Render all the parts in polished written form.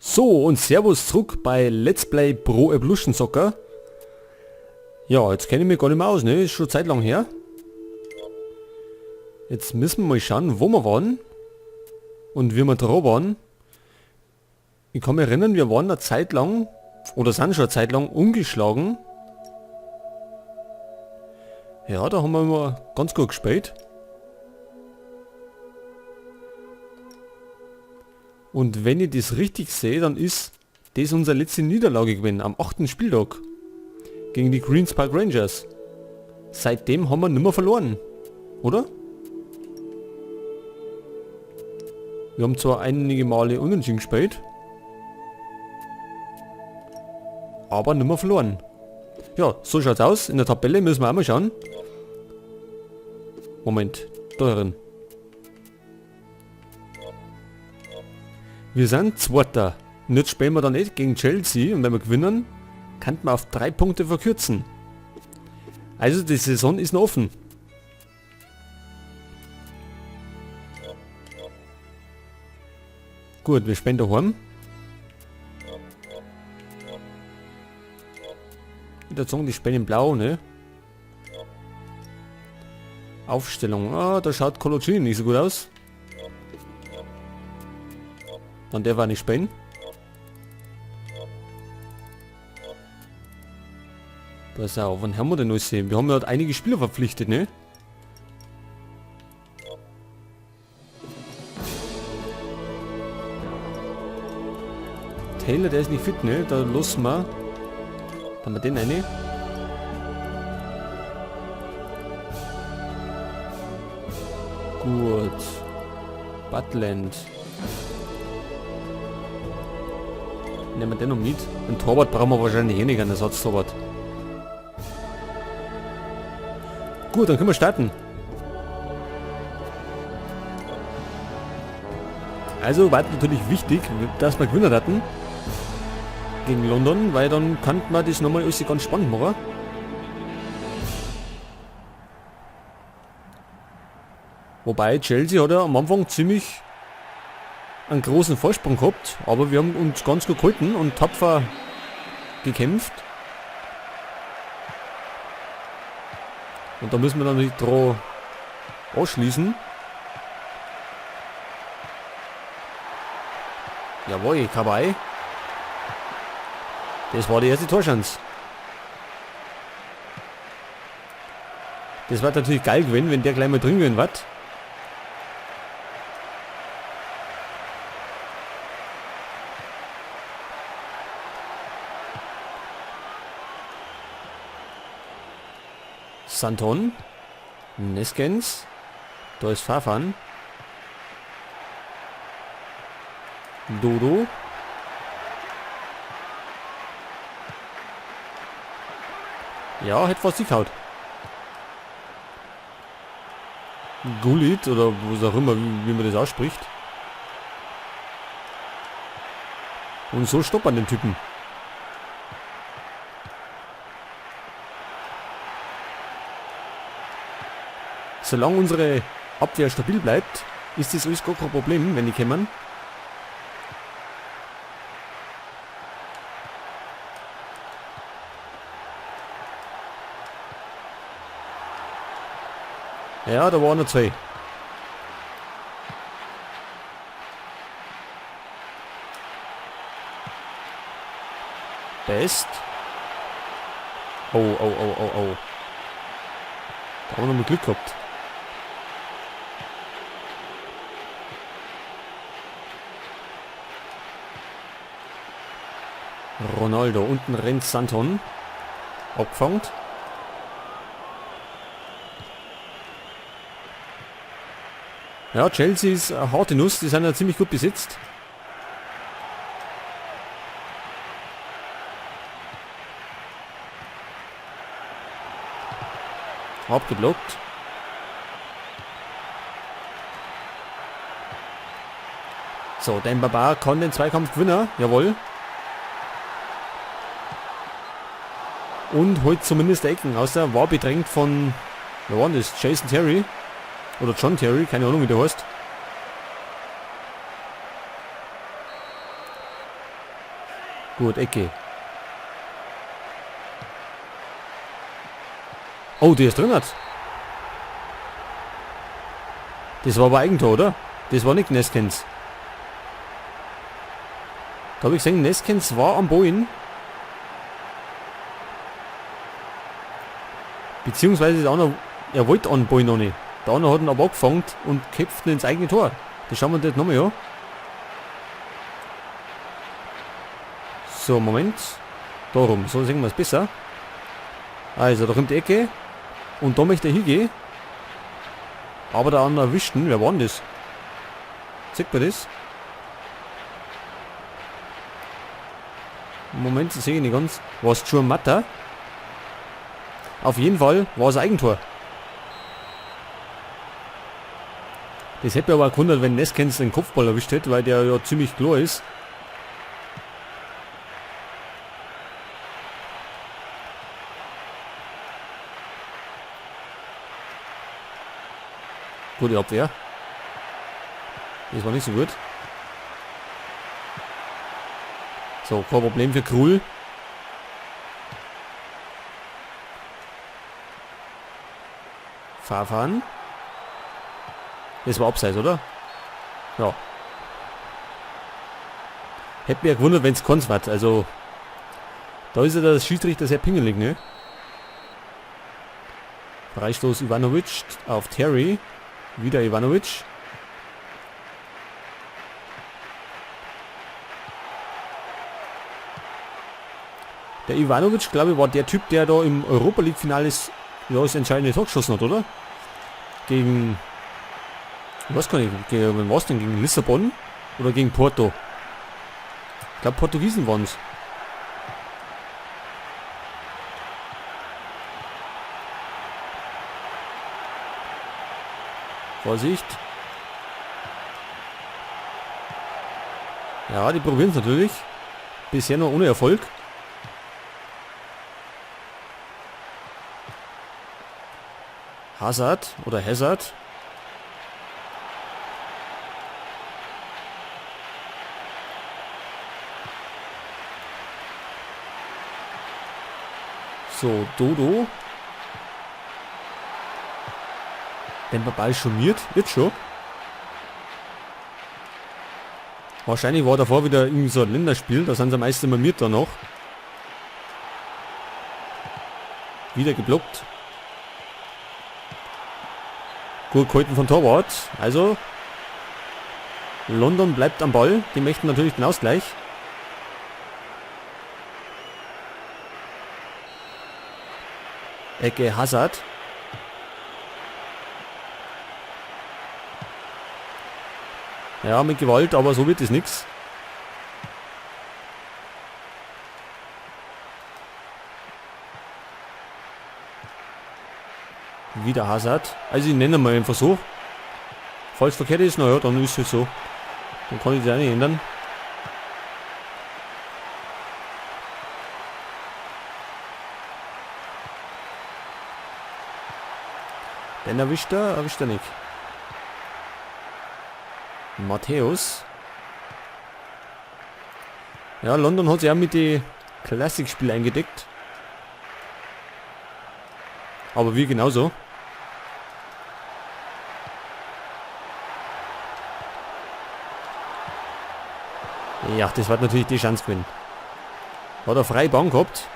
So, und Servus zurück bei Let's Play Pro Evolution Soccer. Ja, jetzt kenne ich mich gar nicht mehr aus, ne? Ist schon Zeit lang her. Jetzt müssen wir mal schauen, wo wir waren. Und wie wir dran waren. Ich kann mich erinnern, wir waren eine Zeit lang, oder sind schon eine Zeit lang ungeschlagen. Ja, da haben wir immer ganz gut gespielt. Und wenn ich das richtig sehe, dann ist das unsere letzte Niederlage gewesen, am 8. Spieltag. Gegen die Queen's Park Rangers. Seitdem haben wir nimmer verloren, oder? Wir haben zwar einige Male unentschieden gespielt, aber nimmer verloren. Ja, so schaut's aus. In der Tabelle müssen wir auch mal schauen. Moment, da drin. Wir sind Zweiter. Und jetzt spielen wir dann nicht gegen Chelsea und wenn wir gewinnen, kann man auf 3 Punkte verkürzen. Also die Saison ist noch offen. Gut, wir spielen daheim. Ich würde sagen, die spielen in Blau, ne? Aufstellung. Ah, da schaut Coloccini nicht so gut aus. Dann der war nicht spielen. Pass auf, wann haben wir denn alles sehen? Wir haben ja halt einige Spieler verpflichtet, ne? Taylor, der ist nicht fit, ne? Da lassen wir. Dann wir den rein. Gut. Butland. Nehmen wir den noch mit. Einen Torwart brauchen wir wahrscheinlich eh nicht, einen Ersatztorwart. Gut, dann können wir starten. Also war natürlich wichtig, dass wir gewonnen hatten gegen London, weil dann kann man das nochmal alles ganz spannend machen. Wobei Chelsea hat ja am Anfang ziemlich einen großen Vorsprung gehabt, aber wir haben uns ganz gut gehalten und tapfer gekämpft. Und da müssen wir dann nicht dran anschließen. Jawohl, Cabaye. Das war die erste Torschance. Das war natürlich geil gewesen, wenn der gleich mal drin gewesen war. Santon. Neskens. Da ist Farfan. Dodo. Ja, hätte fast gehauen. Gullit oder was auch immer, wie man das ausspricht. Und so stoppt man den Typen. Solange unsere Abwehr stabil bleibt, ist das alles gar kein Problem, wenn die kommen. Ja, da waren noch zwei. Best. Oh, oh, oh, oh, oh. Da haben wir noch mal Glück gehabt. Ronaldo, unten rennt Santon. Abgefangen. Ja, Chelsea ist eine harte Nuss, die sind ja ziemlich gut besetzt. Abgeblockt. So, Demba Ba kann den Zweikampf gewinnen. Jawohl. Und holt zumindest Ecken aus. Der war bedrängt von, wer war denn das? Jason Terry. Oder John Terry, keine Ahnung wie der heißt. Gut, Ecke. Oh, der ist drin hat. Das war aber Eigentor, oder? Das war nicht Neskens. Da habe ich gesehen, Neskens war am Boden. Beziehungsweise der andere, er wollte an Boden noch nicht. Der andere hat ihn aber abgefangen und köpft ihn ins eigene Tor. Das schauen wir uns jetzt nochmal an. So, Moment. Darum, so sehen wir es besser. Also, da kommt die Ecke. Und da möchte er hingehen. Aber der andere erwischt ihn. Wer war denn das? Zeigt mir das? Moment, das sehe ich nicht ganz. War es Juan Mata? Auf jeden Fall war es Eigentor. Das hätte mich aber auch gewundert, wenn Neskens den Kopfball erwischt hätte, weil der ja ziemlich klar ist. Gute Abwehr. Das war nicht so gut. So, kein Problem für Krul. Farfan. Das war Abseits, oder? Ja. Hätte mich ja gewundert, wenn es keins war. Also, da ist ja der Schiedsrichter sehr pingelig, ne? Freistoß Ivanovic auf Terry. Wieder Ivanovic. Der Ivanovic, glaube ich, war der Typ, der da im Europa League Finale das entscheidende Tor geschossen hat, oder? Gegen, ich weiß gar nicht, gegen, was denn? Gegen Lissabon oder gegen Porto? Ich glaube, Portugiesen waren's. Vorsicht. Ja, die probieren es natürlich. Bisher noch ohne Erfolg. Hazard oder Hazard. So, Dodo. Demba Ball schmiert, jetzt schon. Wahrscheinlich war davor wieder irgendwie so ein Länderspiel, da sind sie meistens immer mit da noch. Wieder geblockt. Gut gehalten von Torwart. Also, London bleibt am Ball. Die möchten natürlich den Ausgleich. Ecke Hazard. Ja, mit Gewalt, aber so wird es nix. Wieder Hazard. Also ich nenne mal einfach so. Falls verkehrt ist, naja, dann ist es so. Dann kann ich das auch nicht ändern. Den erwischt er nicht. Matthäus. Ja, London hat sich auch mit den Classic-Spielen eingedeckt. Aber wir genauso. Ja, das war natürlich die Chance gewesen. Hat er freie Bahn gehabt.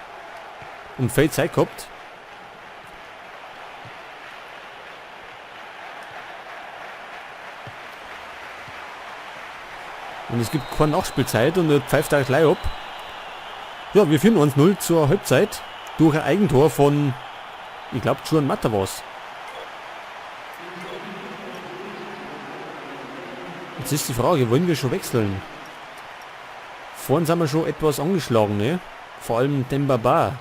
Und viel Zeit gehabt. Und es gibt keine Nachspielzeit und er pfeift auch gleich ab. Ja, wir führen 1-0 zur Halbzeit durch ein Eigentor von, ich glaub, Juan Mata war's. Jetzt ist die Frage, wollen wir schon wechseln? Vorhin sind wir schon etwas angeschlagen, ne? Vor allem Demba Ba.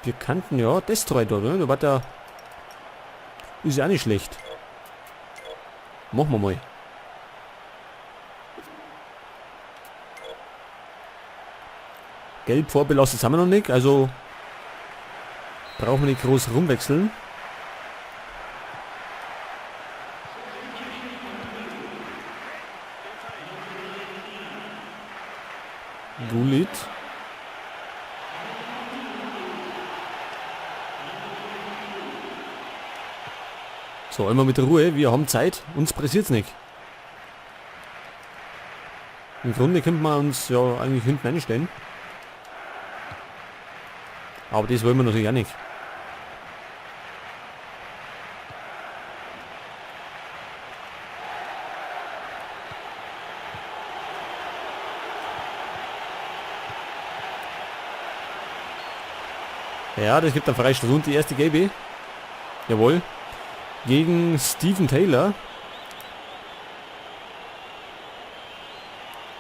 Wir kannten ja Destroy dort, ne? Da war der... Ist ja auch nicht schlecht. Machen wir mal. Gelb vorbelastet haben wir noch nicht, also brauchen wir nicht groß rumwechseln. Gullit. So, immer mit der Ruhe. Wir haben Zeit. Uns pressiert's nicht. Im Grunde könnte man uns ja eigentlich hinten einstellen. Aber das wollen wir natürlich auch nicht. Ja, das gibt einen Freistoß und die erste gelbe. Jawohl. Gegen Steven Taylor.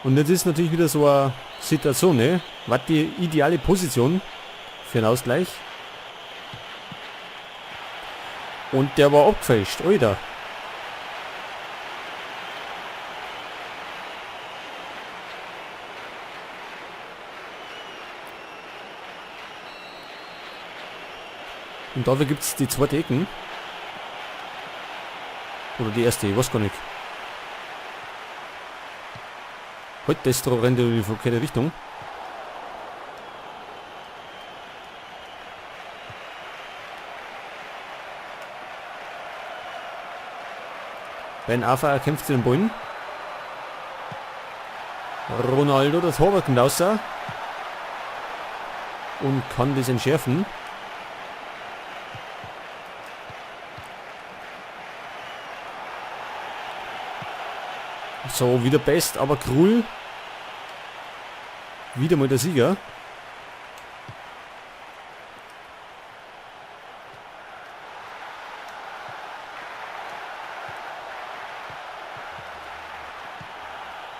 Und jetzt ist natürlich wieder so eine Situation, ne? Was die ideale Position für einen Ausgleich. Und der war abgefälscht, Alter. Und dafür gibt's die zweite Ecken. Oder die erste, ich weiß gar nicht. Heute Destro rennt in die verkehrte Richtung. Ben Arfa erkämpft den Ball. Ronaldo, das Torwart kommt raus und kann das entschärfen. So, wieder Best, aber Krul. Wieder mal der Sieger.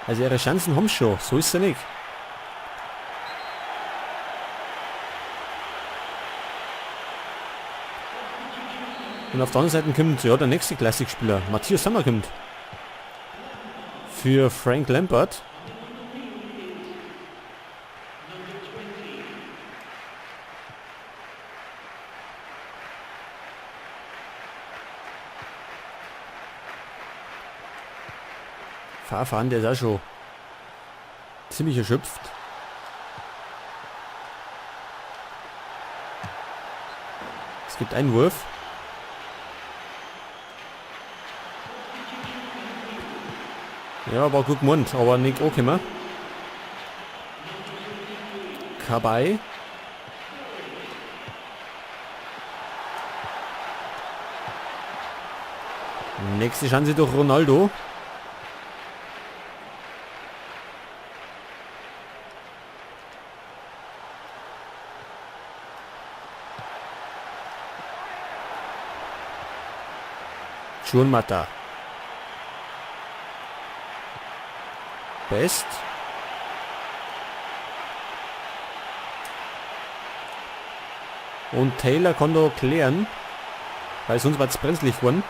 Also ihre Chancen haben schon, so ist es ja nicht. Und auf der anderen Seite kommt ja der nächste Klassikspieler, Matthias Sammer kommt. Für Frank Lampard. Farfan, der ist auch schon ziemlich erschöpft. Es gibt einen Wurf. Ja, war gut gemeint, aber nicht angekommen. Cabaye. Nächste Chance durch Ronaldo. Juan Mata. Best. Und Taylor kann da klären, weil sonst war es brenzlig geworden.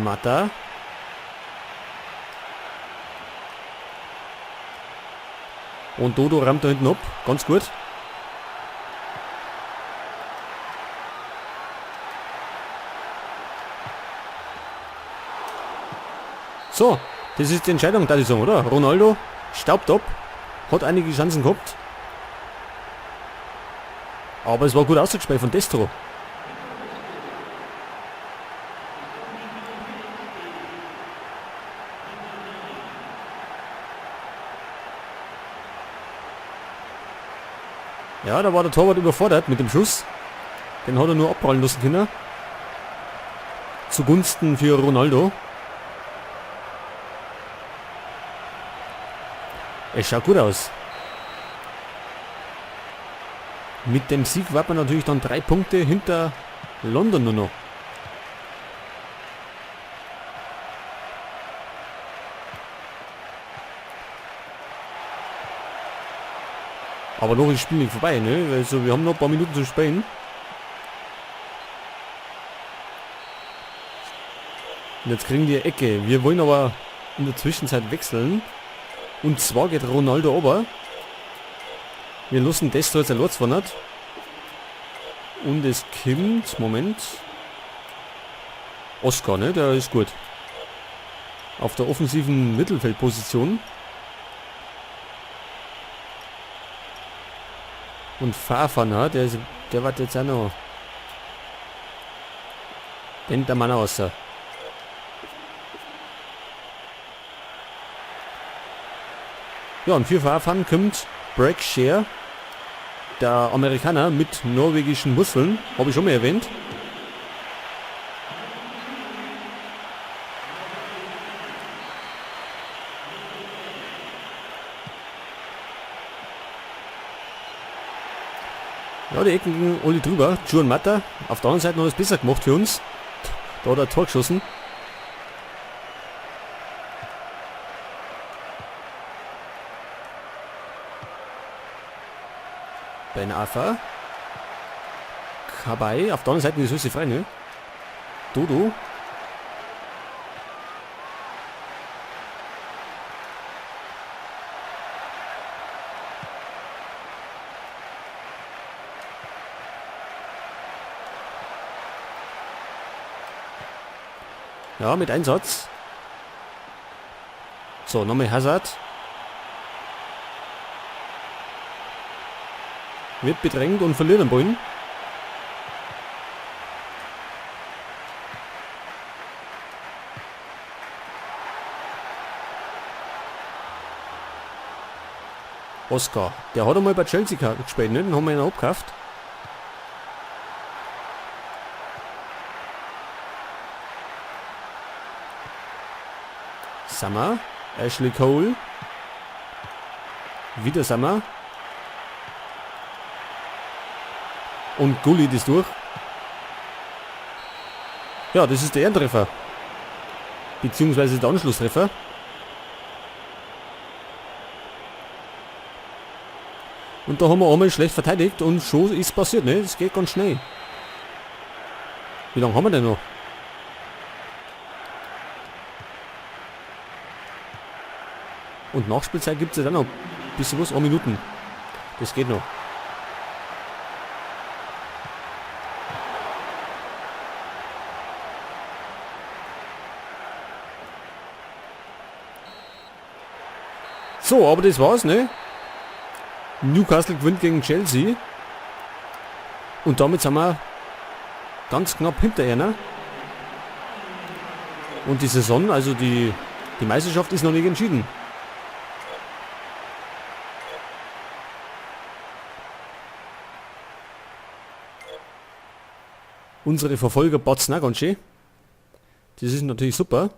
Mata. Und Dodo rammt da hinten ab. Ganz gut. So, das ist die Entscheidung, da ich sagen, oder? Ronaldo staubt ab, hat einige Chancen gehabt. Aber es war gut ausgespielt von Destro. Ja, da war der Torwart überfordert mit dem Schuss. Den hat er nur abprallen lassen können. Zugunsten für Ronaldo. Es schaut gut aus. Mit dem Sieg war man natürlich dann 3 Punkte hinter London nur noch. Aber noch ist das Spiel nicht vorbei, ne? Also wir haben noch ein paar Minuten zu spielen. Und jetzt kriegen die Ecke. Wir wollen aber in der Zwischenzeit wechseln. Und zwar geht Ronaldo ober. Wir lassen Destro jetzt allein 200. Und es kommt, Moment, Oscar, ne? Der ist gut. Auf der offensiven Mittelfeldposition. Und Fafana, der wird jetzt auch noch. Den der Mann aus. Ja, und für Farfan kommt Blackshear, der Amerikaner mit norwegischen Wurzeln, habe ich schon mal erwähnt. Ja, die Ecken gingen alle drüber. Juan Mata, auf der anderen Seite noch das besser gemacht für uns. Da hat er Tor geschossen. Ben Arfa. Cabaye. Auf der anderen Seite ist es frei, ne? Dodo. Ja, mit Einsatz. So, nochmal Hazard. Wird bedrängt und verliert den Ball. Oscar. Der hat einmal bei Chelsea gespielt, ne? Den haben wir ihn abgekauft. Summer. Ashley Cole. Wieder Summer. Und Gullit ist durch. Ja, das ist der Ehrentreffer. Beziehungsweise der Anschlusstreffer. Und da haben wir einmal schlecht verteidigt und schon ist passiert, ne? Das geht ganz schnell. Wie lange haben wir denn noch? Und Nachspielzeit gibt's ja dann noch ein bisschen was, 1 Minuten. Das geht noch. So, aber das war's, ne? Newcastle gewinnt gegen Chelsea. Und damit sind wir ganz knapp hinter einer. Und die Saison, also die Meisterschaft ist noch nicht entschieden. Unsere Verfolger batzen auch ganz schön. Das ist natürlich super.